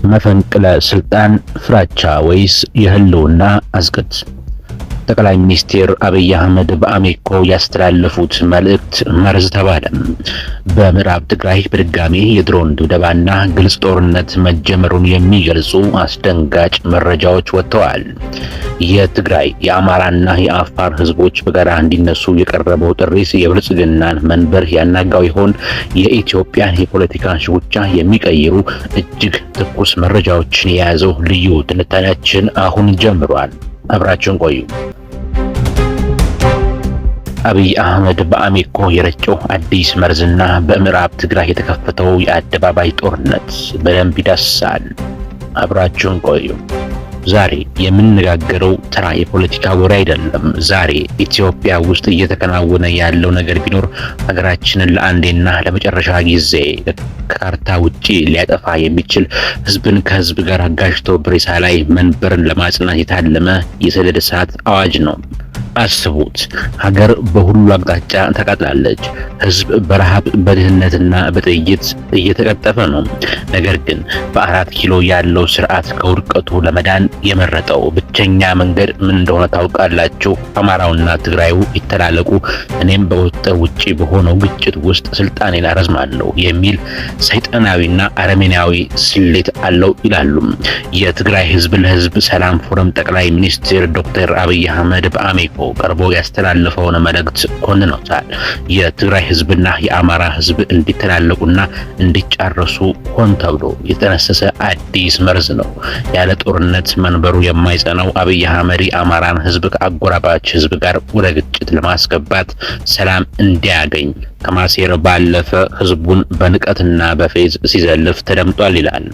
መፈንቅለ ስልጣን ፍራቻ ወይስ የህልውና አዝቅጥ? ጠቅላይ ሚኒስትር አብይ አህመድ በአሜኮ ያስተላለፉት መልእክት መርዝ ተባለ። በምዕራብ ትግራይ በድጋሚ የድሮን ድብደባና ግልጽ ጦርነት መጀመሩን የሚገልጹ አስደንጋጭ መረጃዎች ወጥተዋል። የትግራይ፣ የአማራና የአፋር ህዝቦች በጋራ እንዲነሱ የቀረበው ጥሪስ የብልጽግናን መንበር ያናጋው ይሆን? የኢትዮጵያን የፖለቲካ ሽኩቻ የሚቀይሩ እጅግ ትኩስ መረጃዎችን የያዘው ልዩ ትንታኔያችን አሁን ጀምሯል። አብራችሁን ቆዩ። አብይ አህመድ በአሜኮ የረጨው አዲስ መርዝና በምዕራብ ትግራይ የተከፈተው የአደባባይ ጦርነት በደንብ ይዳስሳል። አብራችሁን ቆዩ። ዛሬ የምንነጋገረው ተራ የፖለቲካ ወሬ አይደለም። ዛሬ ኢትዮጵያ ውስጥ እየተከናወነ ያለው ነገር ቢኖር ሀገራችንን ለአንዴና ለመጨረሻ ጊዜ ከካርታ ውጪ ሊያጠፋ የሚችል፣ ህዝብን ከህዝብ ጋር አጋጅቶ በሬሳ ላይ መንበርን ለማጽናት የታለመ የሰደድ እሳት አዋጅ ነው። አስቡት፣ ሀገር በሁሉ አቅጣጫ ተቃጥላለች። ህዝብ በረሃብ፣ በድህነትና በጥይት እየተቀጠፈ ነው። ነገር ግን በአራት ኪሎ ያለው ስርዓት ከውድቀቱ ለመዳን የመረጠው ብቸኛ መንገድ ምን እንደሆነ ታውቃላችሁ? አማራውና ትግራዩ ይተላለቁ፣ እኔም በቁጥጥር ውጪ በሆነው ግጭት ውስጥ ስልጣኔን አረዝማለሁ የሚል ሰይጣናዊና አረመኔያዊ ስሌት አለው ይላሉ የትግራይ ህዝብ ለህዝብ ሰላም ፎረም። ጠቅላይ ሚኒስትር ዶክተር አብይ አህመድ በአሜኮ ቀርቦ ያስተላለፈውን መልእክት ኮንነውታል። የትግራይ ህዝብና የአማራ ህዝብ እንዲተላለቁና እንዲጫረሱ ሆን ተብሎ የተጠነሰሰ አዲስ መርዝ ነው። ያለ ጦርነት መንበሩ የማይጸናው አብይ አህመድ የአማራን ህዝብ ከአጎራባች ህዝብ ጋር ወደ ግጭት ለማስገባት ሰላም እንዲያገኝ ከማሴር ባለፈ ህዝቡን በንቀትና በፌዝ ሲዘልፍ ተደምጧል ይላል።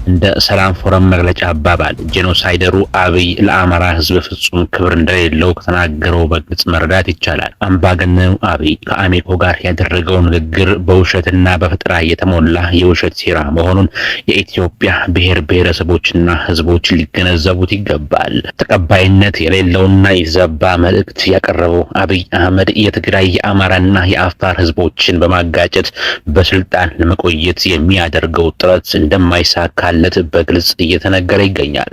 እንደ ሰላም ፎረም መግለጫ አባባል ጄኖሳይደሩ አብይ ለአማራ ህዝብ ፍጹም ክብር እንደሌለው ከተናገረው በግልጽ መረዳት ይቻላል። አምባገነኑ አብይ ከአሜኮ ጋር ያደረገው ንግግር በውሸትና በፈጠራ የተሞላ የውሸት ሴራ መሆኑን የኢትዮጵያ ብሔር ብሔረሰቦችና ህዝቦች ሊገነዘቡት ይገባል። ተቀባይነት የሌለውና የተዛባ መልእክት ያቀረበው አብይ አህመድ የትግራይ፣ የአማራና የአፋር ህዝቦችን በማጋጨት በስልጣን ለመቆየት የሚያደርገው ጥረት እንደማይሳካለት በግልጽ እየተነገረ ይገኛል።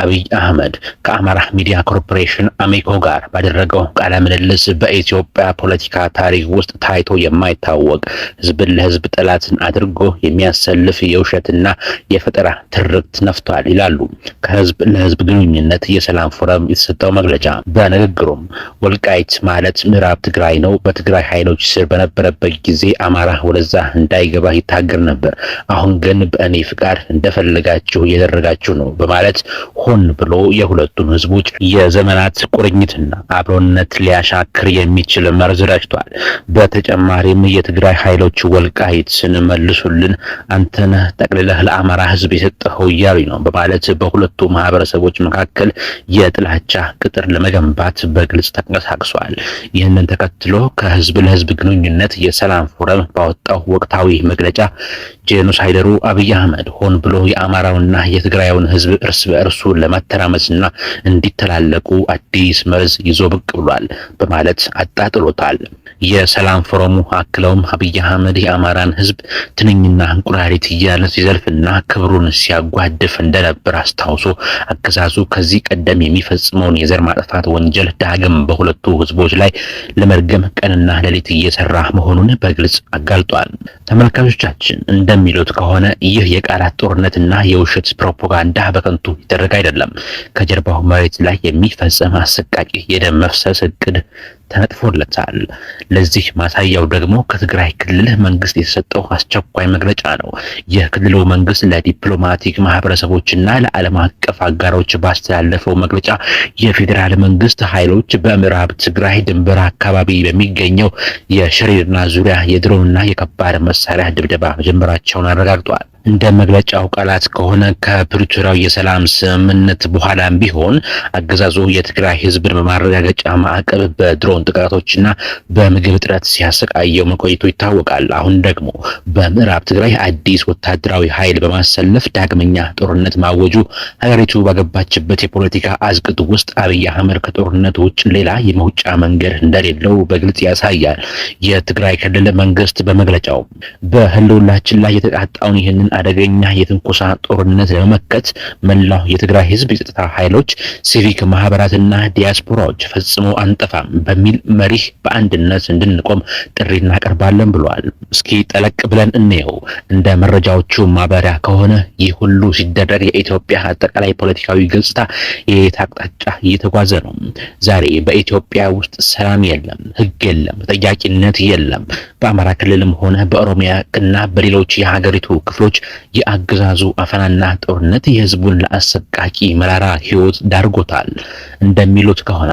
አብይ አህመድ ከአማራ ሚዲያ ኮርፖሬሽን አሜኮ ጋር ባደረገው ቃለ ምልልስ በኢትዮጵያ ፖለቲካ ታሪክ ውስጥ ታይቶ የማይታወቅ፣ ህዝብን ለህዝብ ጠላትን አድርጎ የሚያሰልፍ የውሸትና የፈጠራ ትርክት ነፍቷል ይላሉ ከህዝብ ለህዝብ ግንኙነት የሰላም ፎረም የተሰጠው መግለጫ። በንግግሩም ወልቃይት ማለት ምዕራብ ትግራይ ነው። በትግራይ ኃይሎች ስር በነበረበት ጊዜ አማራ ወደዛ እንዳይገባ ይታገር ነበር። አሁን ግን በእኔ ፍቃድ እንደፈለጋችሁ እየደረጋችሁ ነው በማለት ሆን ብሎ የሁለቱን ህዝቦች የዘመናት ቁርኝትና አብሮነት ሊያሻክር የሚችል መርዝ ረጭቷል። በተጨማሪም የትግራይ ኃይሎች ወልቃይትን መልሱልን፣ አንተነህ ጠቅልለህ ለአማራ ህዝብ የሰጠኸው እያሉኝ ነው በማለት በሁለቱ ማህበረሰቦች መካከል የጥላቻ ቅጥር ለመገንባት በግልጽ ተንቀሳቅሷል። ይህንን ተከትሎ ከህዝብ ለህዝብ ግንኙነት የሰላም ፎረም ባወጣው ወቅታዊ መግለጫ ጄኖሳይደሩ አብይ አህመድ ሆን ብሎ የአማራውና የትግራዩን ህዝብ እርስ በእርሱ ለማተራመስና እንዲተላለቁ አዲስ መርዝ ይዞ ብቅ ብሏል በማለት አጣጥሎታል። የሰላም ፎረሙ አክለውም አብይ አህመድ የአማራን ህዝብ ትንኝና እንቁራሪት እያለ ሲዘልፍና ክብሩን ሲያጓድፍ እንደነበር አስታውሶ አገዛዙ ከዚህ ቀደም የሚፈጽመውን የዘር ማጥፋት ወንጀል ዳግም በሁለቱ ህዝቦች ላይ ለመድገም ቀንና ሌሊት እየሰራ መሆኑን በግልጽ አጋልጧል። ተመልካቾቻችን እንደሚሉት ከሆነ ይህ የቃላት ጦርነትና የውሸት ፕሮፓጋንዳ በከንቱ ይደረግ አይደለም። ከጀርባው መሬት ላይ የሚፈጸም አሰቃቂ የደም መፍሰስ እቅድ ተነጥፎለታል። ለዚህ ማሳያው ደግሞ ከትግራይ ክልል መንግስት የተሰጠው አስቸኳይ መግለጫ ነው። የክልሉ መንግስት ለዲፕሎማቲክ ማህበረሰቦችና ለዓለም አቀፍ አጋሮች ባስተላለፈው መግለጫ የፌዴራል መንግስት ኃይሎች በምዕራብ ትግራይ ድንበር አካባቢ በሚገኘው የሽሬና ዙሪያ የድሮንና የከባድ መሳሪያ ድብደባ መጀመራቸውን አረጋግጧል። እንደ መግለጫው ቃላት ከሆነ ከፕሪቶሪያው የሰላም ስምምነት በኋላም ቢሆን አገዛዙ የትግራይ ህዝብን በማረጋገጫ ማዕቀብ በድሮን የድሮን ጥቃቶችና በምግብ እጥረት ሲያሰቃየው መቆየቱ ይታወቃል። አሁን ደግሞ በምዕራብ ትግራይ አዲስ ወታደራዊ ኃይል በማሰለፍ ዳግመኛ ጦርነት ማወጁ ሀገሪቱ ባገባችበት የፖለቲካ አዝቅጥ ውስጥ አብይ አህመድ ከጦርነት ውጭ ሌላ የመውጫ መንገድ እንደሌለው በግልጽ ያሳያል። የትግራይ ክልል መንግስት በመግለጫው በህልውናችን ላይ የተቃጣውን ይህንን አደገኛ የትንኮሳ ጦርነት ለመመከት መላው የትግራይ ህዝብ፣ የጸጥታ ኃይሎች፣ ሲቪክ ማህበራትና ዲያስፖራዎች ፈጽሞ አንጠፋም በሚል መሪህ በአንድነት እንድንቆም ጥሪ እናቀርባለን ብለዋል። እስኪ ጠለቅ ብለን እንየው። እንደ መረጃዎቹ ማብራሪያ ከሆነ ይህ ሁሉ ሲደረግ የኢትዮጵያ አጠቃላይ ፖለቲካዊ ገጽታ የት አቅጣጫ እየተጓዘ ነው? ዛሬ በኢትዮጵያ ውስጥ ሰላም የለም፣ ህግ የለም፣ ተጠያቂነት የለም። በአማራ ክልልም ሆነ በኦሮሚያ እና በሌሎች የሀገሪቱ ክፍሎች የአገዛዙ አፈናና ጦርነት የህዝቡን ለአሰቃቂ መራራ ህይወት ዳርጎታል። እንደሚሉት ከሆነ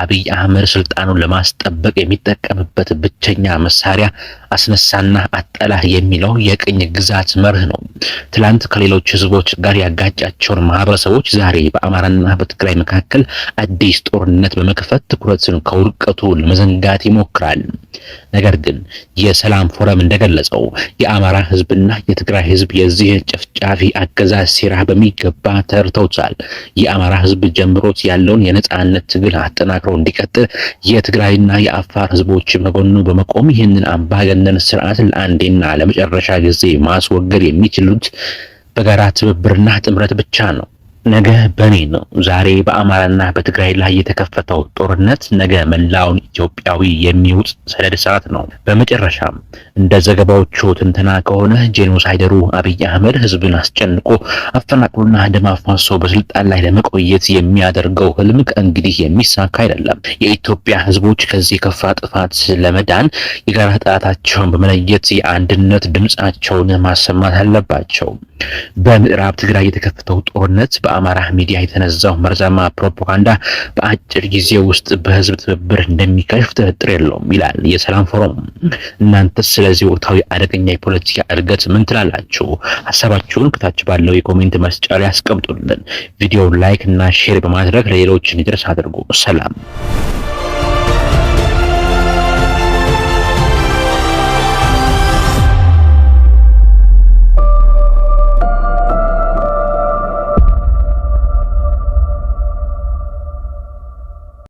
አብይ አህመድ ስልጣኑን ለማስጠበቅ የሚጠቀምበት ብቸኛ መሳሪያ አስነሳና አጠላህ የሚለው የቅኝ ግዛት መርህ ነው። ትላንት ከሌሎች ህዝቦች ጋር ያጋጫቸውን ማህበረሰቦች ዛሬ በአማራና በትግራይ መካከል አዲስ ጦርነት በመክፈት ትኩረትን ከውድቀቱ ለመዘንጋት ይሞክራል። ነገር ግን የሰላም ፎረም እንደገለጸው የአማራ ህዝብና የትግራይ ህዝብ የዚህ ጨፍጫፊ አገዛዝ ሴራ በሚገባ ተረድተውታል። የአማራ ህዝብ ጀምሮት ያለውን የነጻነት ትግል አጠናክሮ እንዲቀጥል የትግራይና የአፋር ህዝቦች በጎኑ በመቆም ይህንን አምባገነን ስርዓት ለአንዴና ለመጨረሻ ጊዜ ማስወገድ የሚችሉት በጋራ ትብብርና ጥምረት ብቻ ነው። ነገ በኔ ነው። ዛሬ በአማራና በትግራይ ላይ የተከፈተው ጦርነት ነገ መላውን ኢትዮጵያዊ የሚውጥ ሰደድ እሳት ነው። በመጨረሻም እንደ ዘገባዎቹ ትንተና ከሆነ ጄኖሳይደሩ አብይ አህመድ ህዝብን አስጨንቆ አፈናቅሎና ደም አፋሶ በስልጣን ላይ ለመቆየት የሚያደርገው ህልም ከእንግዲህ የሚሳካ አይደለም። የኢትዮጵያ ህዝቦች ከዚህ የከፋ ጥፋት ለመዳን የጋራ ጠላታቸውን በመለየት የአንድነት ድምጻቸውን ማሰማት አለባቸው። በምዕራብ ትግራይ የተከፈተው ጦርነት፣ በአማራ ሚዲያ የተነዛው መርዛማ ፕሮፓጋንዳ በአጭር ጊዜ ውስጥ በህዝብ ትብብር እንደሚከሽፍ ጥርጥር የለውም ይላል የሰላም ፎረም። እናንተስ ስለዚህ ወቅታዊ አደገኛ የፖለቲካ እድገት ምን ትላላችሁ? ሀሳባችሁን ከታች ባለው የ comment መስጫ ላይ አስቀምጡልን። ቪዲዮውን like እና share በማድረግ ለሌሎች እንዲደርስ አድርጉ። ሰላም።